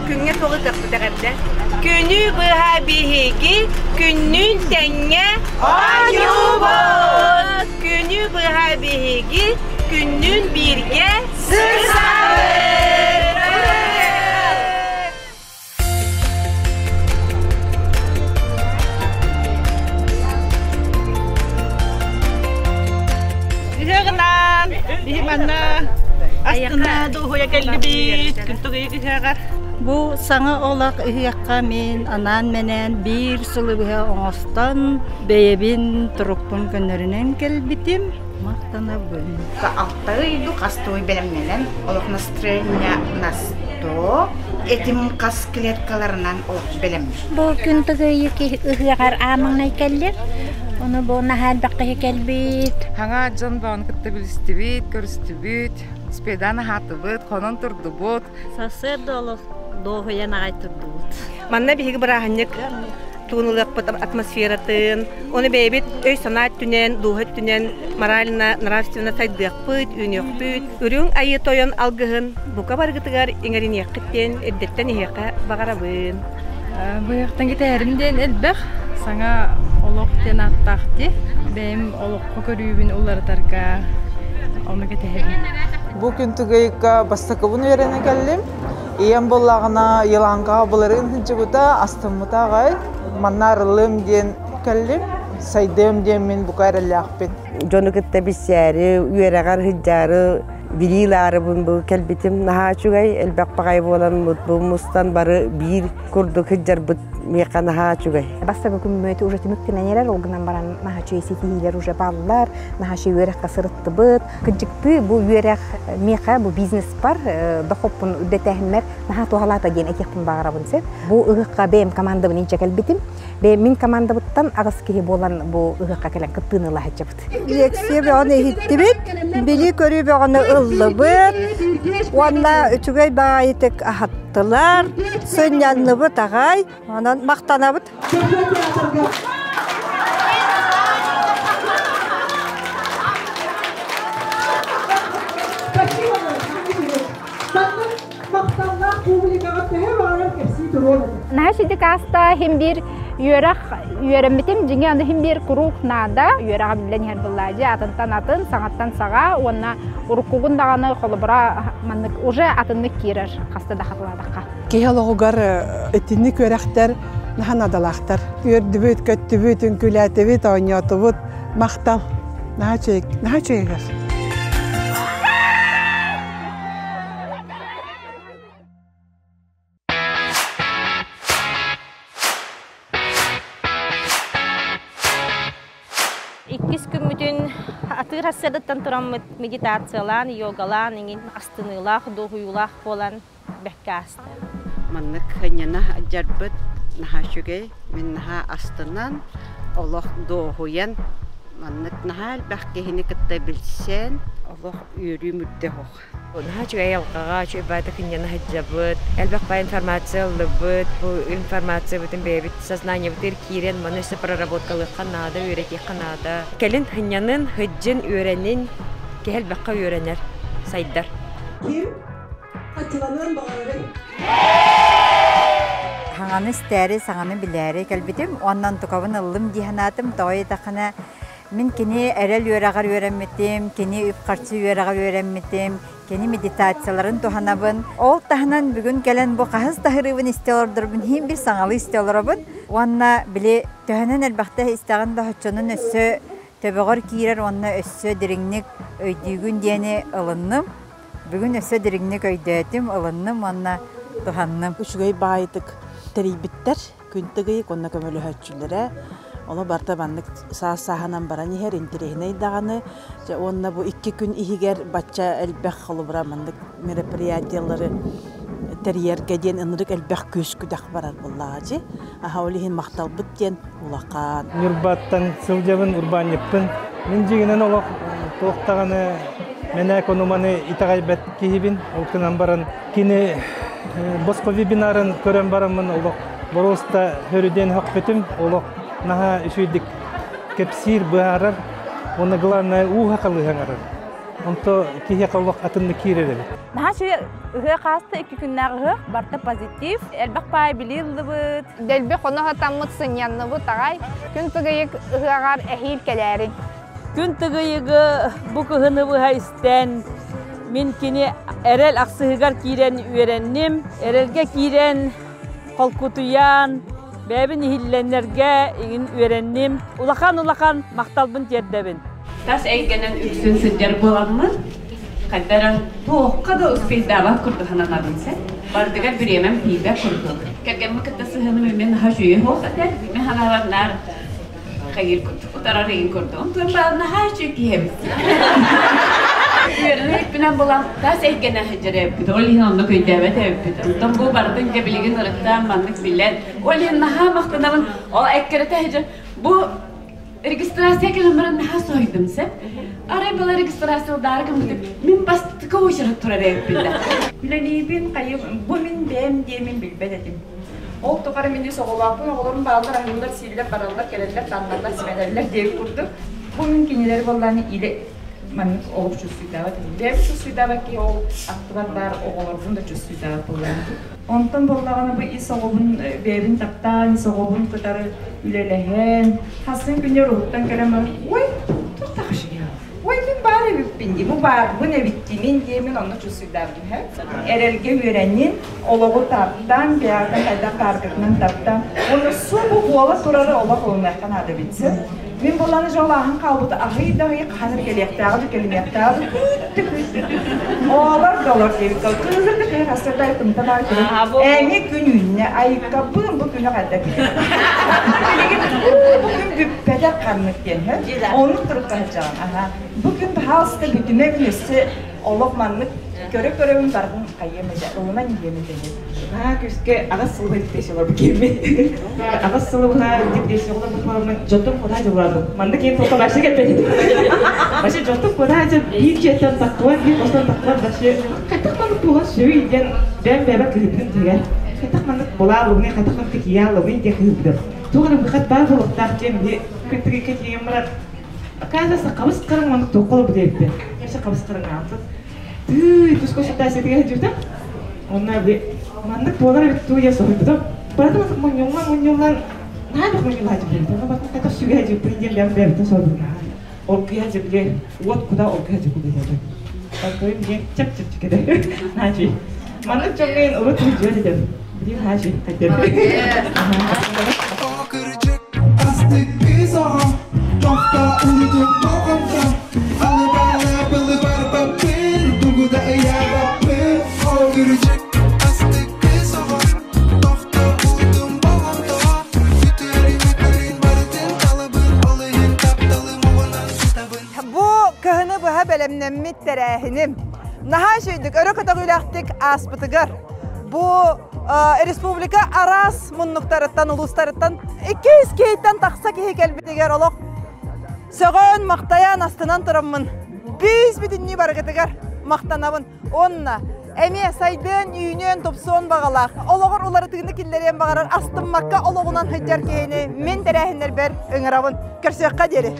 Күҥҥэ суолу тахпыт эҕэрдэ. Күнү быһа биһиги күннүүн тэҥҥэ оонньуубут. Күнү быһа биһиги күннүүн бииргэ сырсабыт. Ыһыаҕынан биһи манна астына дуоһуйа кэллибит күн ыһыаҕар. Бу саҥа олох ыһыахха мин анаан-менээн биир сылы быһа оҥостон бэйэбин турукпун көннөрүнэн кэлбитим. Махтанабын. Алта ый хас туой бэлэмнэнэн олох настроение на сто этим хас клеткаларынан олох бэлэм. Бу күн тыгыйы ыһыаҕар аамаҥнай кэллим. Ону бу наһаа элбэх киһи кэлбит. Хаҥа дьон баҕаны кытта билистибит, көрүстүбүт, спедан аһаатыбыт, хонон турдубут. Сарсыарда олох дуоһуйан аҕай турдубут. Манна биһиги бырааһынньык тугун ылыахпыт атмосфератын, ону бэйэбит өй-санаа өттүнэн, дууһа өттүнэн морально, нравственно сайдыахпыт, үүнүөхпүт. Үрүҥ Айыы Тойон алгыһын бука барыгытыгар иҥэриниэххит диэн эрдэттэн иһиэхэ баҕарабын. Быйахтан кэтээрим диэн элбэх, саҥа олох диэн ааттаах дии. Бэйэм олоххо көрүүбүн уларытарга ону кэтэһэбин. Бу күн Тугайыкка бастакыбын үөрэнэ кэллим. Ийэм буоллаҕына Еланкаҕа былырыын сылдьыбыта, астыммыта аҕай. Манна арыллыам диэн кэллим, сайдыам диэн мин бука эрэллээхпин. Дьону кытта билсээри, үөрэҕэр сылдьаары, билии ылаарыбын бу кэлбитим наһаа үчүгэй, элбэх баҕайы буолан бу мустан бары биир курдук сылдьарбыт миэхэ наһаа үчүгэй. Бастакы күммүт уже түмүктэнэн эрэр, ол гынан баран наһаа үчүгэй ситиһиилэр уже бааллар, наһаа үчүгэй үөрэххэ сырыттыбыт. Кырдьыктыы бу үөрэх миэхэ бу бизнеспар дохуоппун үрдэтээһиммэр наһаа туһалаата диэн этиэхпин баҕарабын сөп. Бу ыһыкка бэйэм командабын илдьэ кэлбитим. Бэйэм мин командабыттан аҕыс киһи буолан бу ыһыкка кэлэн кыттыыны ыла сылдьабыт. Лекция бөҕөнү иһиттибит, билии-көрүү бөҕөнү ыллыбыт уонна үчүгэй баҕайытык аһаттылар, сынньанныбыт аҕай, онон махтанабыт. Наһаа сидик ааста хим биир үөрэх үөрэммитим дьиҥэ аны хим биир куруук наада үөрэҕэ биллэн иһэр былаадьы атынтан атын саҥаттан саҕа уонна уруккугун даҕаны холобура маннык уже атыннык киирэр хаста да хатылаатахха. Киһи олоҕугар итинник үөрэхтэр наһаа наадалаахтар. Үөрдүбүт, көттүбүт, үҥкүүлээтибит, оонньоотубут. Махтал. Наһаа үчүгэй, наһаа үчүгэй. Иккис күммүтүн атыыр сарсыардаттан тураммыт медитациялаан, йогалаан иҥин астыныылаах, дуоһуйуулаах буолан бэккэ ааста. Маннык сынньана сылдьарбыт наһаа үчүгэй. Мин наһаа астынан, олох дуоһуйан, маннык наһаа элбэх киһини кытта билсэн, олох үөрүүм үрдэ суох. Наһаа үчүгэй айылҕаҕа, үчүгэй баайда кынньана сылдьабыт, элбэх баай информация ыллыбыт, бу информациябытын бэйэбит сознаниебытыгар киирэн маны өссө проработкалыахха наада, үөрэтиэххэ наада. Кэлин сынньанын, сылдьын, үөрэнин, киһи элбэххэ үөрэнэр, сайдар. Ким аччыланыан баҕарарый? Саҥаны истээри, саҥаны билээри кэлбитим. Уонна онтукабын ыллым дии санаатым. Тоҕо диэтэххинэ, мин кини эрэл үөрэҕэр үөрэммитим, кини үп-харчы үөрэҕэр үөрэммитим, кини медитацияларын туһанабын. Ол таһынан бүгүн кэлэн бу хаһыс да ыһырыыбын истэ олордорбун иһин бир саҥалыы истэ олоробун. Уонна били төһөнөн элбэхтэ истэҕин да оччонон өссө төбөҕөр киирэр уонна өссө дириҥник өйдүүгүн диэни ылынным. Бүгүн өссө дириҥник өйдөөтүм, ылынным уонна туһанным. Үчүгэй баайытык тэрийбиттэр күн тыгыйык уонна көмөлөһөөччүлэрэ. Ону барыта маннык саас-сааһынан баран иһэр, интэриэһинэй даҕаны. Дьэ уонна бу икки күн иһигэр бачча элбэх холобура маннык мероприятиелары тэрийэргэ диэн ынырык элбэх күүс-күдэх барар буоллаҕа дии. Аһа ол иһин махталбыт диэн улахан. Ньурбаттан сылдьабын, урбаанньыппын. Мин дьиҥинэн олох туох даҕаны мэнээк ону-маны итэҕэйбэт киһибин. Ол гынан баран кини босхо вебинарын көрөн бараммын олох боруоста хөрүдэн хөхпүтүм. Олох наһаа үчүгүйдик кэпсиир, быһаарар. Уонна главное ууһа халыһаҥарар. Онто киһиэхэ олох атыннык киирэр эбит. Наһаа үчүгэй ыһыах ааста, икки күннээх ыһыах, барыта позитив, элбэх паай билии ыллыбыт. Дэлби хоно сатаммыт сынньанныбыт аҕай. Күн тыгыйык ыһыаҕар эһиил кэлээриҥ. Күн тыгыйыгы бу кыһыны быһа истэн, мин кини эрэл ахсыһыгар киирэн үөрэнним. Эрэлгэ киирэн холкутуйан, бэйэбин иһиллэннэргэ иҥин үөрэнним. Улахан-улахан махталбын тиэрдэбин. Тас эйгэнэн үксүн сылдьар буоламмын, хайдаран туохха да успейдаабат курдук сананабын сэ. Бардыгар бириэмэм тиийбэт курдук. Кэргэммин кытта сыһыаным эмиэ наһаа үчүгэй суох этэ. Мин санаабар наар хайыыр курдук, утарар ыйын курдук. Онтон баар наһаа үчүгэй киһи эбит. Үөрэнэ иликпинэн булан тас эйгэнэ сылдьар эбиппит. Ол иһин оннук өйдөөбөт эбиппит. Онтон бу барытын дьэ билигин ырыттаан маннык билэн, ол иһин наһаа махтанабын. Ол эккирэтэ сылдьар бу регистрация кэлэн баран наһаа соһуйдум сөп. Арай была регистрациялдаары гыммытым мин бастакы очередь турар эбиппин да. Үлэлиибин, хайым, бу мин бэйэм диэмин билбэт этим. Ол тухары мин үс оҕолоохпун, оҕолорум бааллар, аһыыллар, сииллэр, бараллар, кэлэллэр, таҥналлар, симэнэллэр диэбит курдук. Бу мин кинилэри буоллааны илэ маннык олох чувствуйдаабат этим. Бэйэм чувствуйдаабат киһи ол аттыбар баар оҕолорбун да чувствуйдаабат буоллаҕым. Онтон буоллаҕына бу ис оҕобун бэйэбин таптаан, ис оҕобун кытары үлэлэһэн, хасын күнү уруһуттан кэлэн баран, ой, туох Ой, мин баар эбиппин дии, бу баарбын эбиттимин диэмин онно чувствуйдаабытым һэ. Эрэлгэ үөрэннин, олоҕу таптаан, бэйэҕитин хайдах бааргытынан таптаан, уонна субу буола турары олох ылыныахха наада эбит сөп. Мин буоллаҕына дьол ааһан хаалбыта аһый да аһый хаһан эрэ кэлиэхтээҕэ да кэлимиэхтээҕэ да күүттэ күүттэ олор да олор диэбит кыыһыр да кыһыр хастарда тымта баар күн эми күн үүннэ айыккабын бу күнү хайда билигин бу күн бүппэтэх ханнык диэн оннук турукка сылдьаҕын аха бу күн пожалуйста бүтүмэ күн өссө олох маннык көрө-көрөбүн бардын хайыам этэ ылынан иһиэм этэ диэн Наһаа күүскэ аҕыс сылы депрессия олорбут киһиммин. Аҕыс сылы быһа депрессия олорбут буоламмын дьонтон куотаа дьыллаабын. Маннык киһи туохха вообще кэлбэт этим. Вообще дьонтон куотаа дьыл биир дьиэттэн таххыбат, биир хостон таххыбат вообще хайдах маннык буолан сөбүй диэн бэйэм бэйэбэр кыһыйбытым тиһигэр. Хайдах маннык буолаалыбыный, хайдах маннык киһиаалыбыный диэн кыһыйбытым. Туох эрэ выход баар буолуохтаах диэн били күн тиийэн баран оказывается хабыс харыҥ маннык туохха олорбут эбиппин. Вообще хабыс харыҥ аампыт. Тыый, тус консультациятыгар сылдьыбытым. Онно би маннык буолар эбит дуу диэн соһуйбутум. Барытын мунньуллан мунньуллан наһаа элбэх мунньуллан дьибитим. Онно барытын хайдах сүгэ дьиэппин диэн бэйэм бэйэбиттэн соһуйбутум. Ол кыйа дьибле уот куда ол кыйа дьибле диэн. Онтойум диэн чэп-чэпчэки да. Наачи. Маннык дьоҥҥо урут сылдьыа этим. Билин хаачи хайдах. Бу кыһыны быһа бэлэмнэммит тэрээһиним. Наһаа үчүгүйдүк, өрө көтөҕүүлээхтик ааспытыгар бу республика араас муннуктарыттан, улуустарыттан 200 киһиттэн тахса киһи кэлбитигэр олох сөҕөн, махтайан, астынан тураммын бүүс бүтүннүү барыгытыгар махтанабын. Уонна эмиэ сайдыан, үүнүөн, тупсуон баҕалаах, олоҕор уларытыыны киллэриэн баҕарар астыммакка олоҕунан сылдьар киһини мин тэрээһиннэрбэр ыҥырабын. Көрсүөххэ диэри.